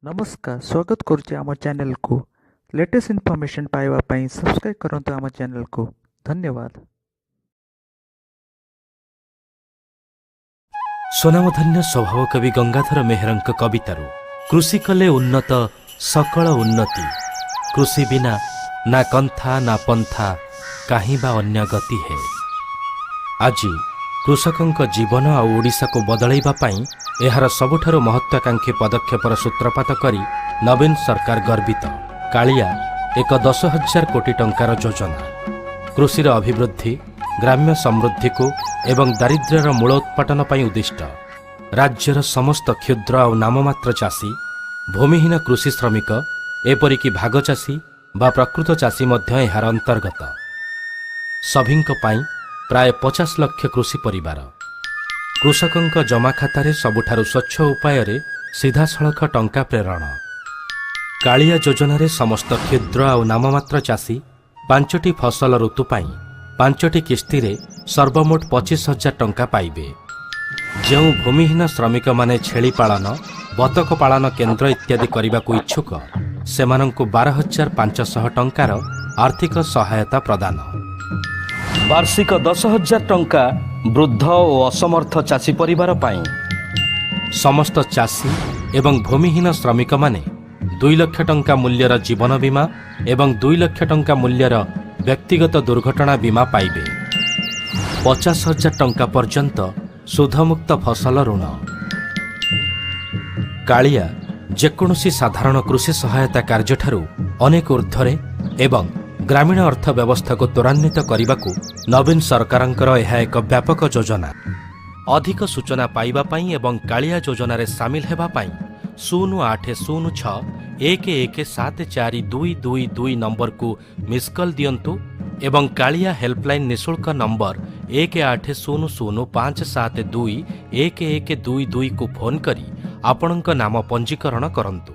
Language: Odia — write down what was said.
ନମସ୍କାର, ସ୍ୱାଗତ କରୁଛି ଆମ ଚ୍ୟାନେଲକୁ। ଲେଟେଷ୍ଟ ଇନଫର୍ମେସନ୍ ପାଇବା ପାଇଁ ସବସ୍କ୍ରାଇବ୍ କରନ୍ତୁ ଆମ ଚ୍ୟାନେଲକୁ। ଧନ୍ୟବାଦ। ସ୍ୱନାମଧନ୍ୟ ସ୍ୱଭାବ କବି ଗଙ୍ଗାଧର ମେହେରଙ୍କ କବିତାରୁ, କୃଷି କଲେ ଉନ୍ନତ ସକଳ ଉନ୍ନତି, କୃଷି ବିନା ନା କନ୍ଥା ନା ପନ୍ଥା କାହିଁ ବା ଅନ୍ୟ ଗତି ହେ। ଆଜି କୃଷକଙ୍କ ଜୀବନ ଆଉ ଓଡ଼ିଶାକୁ ବଦଳାଇବା ପାଇଁ ଏହାର ସବୁଠାରୁ ମହତ୍ୱାକାଂକ୍ଷୀ ପଦକ୍ଷେପର ସୂତ୍ରପାତ କରି ନବୀନ ସରକାର ଗର୍ବିତ। କାଳିଆ ଏକ 10,000 କୋଟି ଟଙ୍କାର ଯୋଜନା, କୃଷିର ଅଭିବୃଦ୍ଧି, ଗ୍ରାମ୍ୟ ସମୃଦ୍ଧିକୁ ଏବଂ ଦାରିଦ୍ର୍ୟର ମୂଳୋତ୍ପାଟନ ପାଇଁ ଉଦ୍ଦିଷ୍ଟ। ରାଜ୍ୟର ସମସ୍ତ କ୍ଷୁଦ୍ର ଆଉ ନାମମାତ୍ର ଚାଷୀ, ଭୂମିହୀନ କୃଷି ଶ୍ରମିକ, ଏପରିକି ଭାଗଚାଷୀ ବା ପ୍ରକୃତ ଚାଷୀ ମଧ୍ୟ ଏହାର ଅନ୍ତର୍ଗତ। ସଭିଙ୍କ ପାଇଁ ପ୍ରାୟ 50 ଲକ୍ଷ କୃଷି ପରିବାର। କୃଷକଙ୍କ ଜମା ଖାତାରେ ସବୁଠାରୁ ସ୍ୱଚ୍ଛ ଉପାୟରେ ସିଧାସଳଖ ଟଙ୍କା ପ୍ରେରଣ। କାଳିଆ ଯୋଜନାରେ ସମସ୍ତ କ୍ଷୁଦ୍ର ଆଉ ନାମମାତ୍ର ଚାଷୀ 5ଟି ଫସଲ ଋତୁ ପାଇଁ 5ଟି କିସ୍ତିରେ ସର୍ବମୋଟ 25,000 ଟଙ୍କା ପାଇବେ। ଯେଉଁ ଭୂମିହୀନ ଶ୍ରମିକମାନେ ଛେଳି ପାଳନ, ବତକ ପାଳନ କେନ୍ଦ୍ର ଇତ୍ୟାଦି କରିବାକୁ ଇଚ୍ଛୁକ, ସେମାନଙ୍କୁ 12,500 ଟଙ୍କାର ଆର୍ଥିକ ସହାୟତା ପ୍ରଦାନ। ବାର୍ଷିକ 10,000 ଟଙ୍କା ବୃଦ୍ଧ ଓ ଅସମର୍ଥ ଚାଷୀ ପରିବାର ପାଇଁ। ସମସ୍ତ ଚାଷୀ ଏବଂ ଭୂମିହୀନ ଶ୍ରମିକମାନେ 2 ଲକ୍ଷ ଟଙ୍କା ମୂଲ୍ୟର ଜୀବନ ବୀମା ଏବଂ 2 ଲକ୍ଷ ଟଙ୍କା ମୂଲ୍ୟର ବ୍ୟକ୍ତିଗତ ଦୁର୍ଘଟଣା ବୀମା ପାଇବେ। 50,000 ଟଙ୍କା ପର୍ଯ୍ୟନ୍ତ ସୁଧମୁକ୍ତ ଫସଲ ଋଣ। କାଳିଆ ଯେକୌଣସି ସାଧାରଣ କୃଷି ସହାୟତା କାର୍ଯ୍ୟଠାରୁ ଅନେକ ଊର୍ଦ୍ଧ୍ୱରେ ଏବଂ ଗ୍ରାମୀଣ ଅର୍ଥ ବ୍ୟବସ୍ଥାକୁ ତ୍ୱରାନ୍ୱିତ କରିବାକୁ ନବୀନ ସରକାରଙ୍କର ଏହା ଏକ ବ୍ୟାପକ ଯୋଜନା। ଅଧିକ ସୂଚନା ପାଇବା ପାଇଁ ଏବଂ କାଳିଆ ଯୋଜନାରେ ସାମିଲ ହେବା ପାଇଁ 08061174222 ନମ୍ବରକୁ ମିସ୍ କଲ୍ ଦିଅନ୍ତୁ ଏବଂ କାଳିଆ ହେଲ୍ପଲାଇନ୍ ନିଃଶୁଳ୍କ ନମ୍ବର 1800 572 1122କୁ ଫୋନ୍ କରି ଆପଣଙ୍କ ନାମ ପଞ୍ଜୀକରଣ କରନ୍ତୁ।